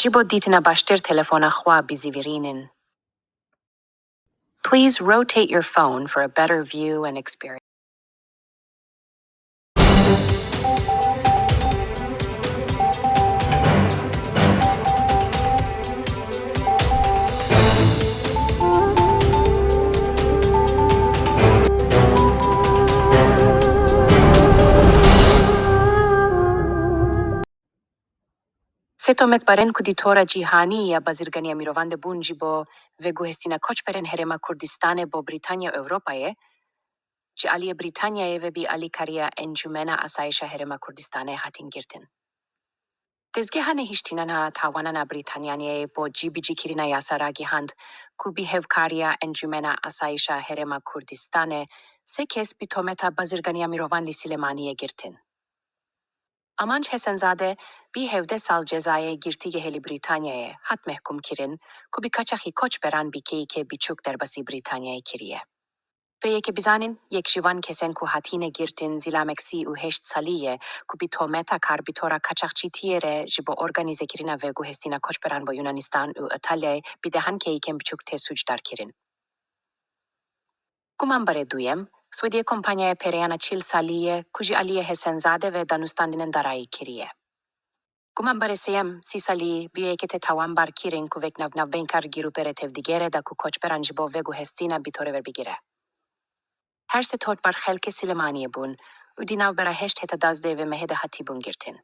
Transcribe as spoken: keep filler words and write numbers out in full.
Ji bo dîtina baştir telefona xwe bizîvirînin. Please rotate your phone for a better view and experience. Sê tometbarên ku di tora cîhanî ya bazirganiya mirovan de bûn ji bo veguhestina koçberên Herêma Kurdistanê bo Brîtanya û Ewropayê, ji aliyê Brîtanyayê ve bi alîkariya Encûmena Asayişa Herêma Kurdistanê hatin girtin. Dezgeha Nehiştînana Tawanana Brîtanyaniyê bo cîbicîkirina yasa ragihand ku bi hevkariya Encûmena Asayişa Herêma Kurdistanê sê kes bi tometa bazirganiya mirovan li Silêmaniyê girtin. Amanc Hesenzade bi hevdeh sal cezayê girtî yê hêlî Brîtanyayê hat mehkûmkirin ku bi kaçaxî koçberan bi keyîkê biçûk derbasî Brîtanyayê kiriye. Vê yekê bizanin, yek ji van kesên ku hatine girtin zilamek sî û heşt salî ye ku bi tometa kar bi tora kaçaxçîtiyê re ji bo organîzekirina veguhestina koçberan bo Yunanistan û Îtalyayê bi dehan keyîkên biçûk tê sûcdar kirin. Gumanbarê duyem, Swêdiyê kompanyaya pereyana çil salî ye ku ji aliyê Hesenzade ve danûstandinên darayî kiriye. Gumanbarê sêyem, sî salî, bi yekê tê tawanbar kirin ku vek navnavbeynkar girûpê re tevdigere da ku koçberan ji bo veguhestina bi tore verbigire. Her sê totbar xelkê Silêmaniyê bûn û di navbera heşt heta duwazdeh ve mehê de hatibûn girtin.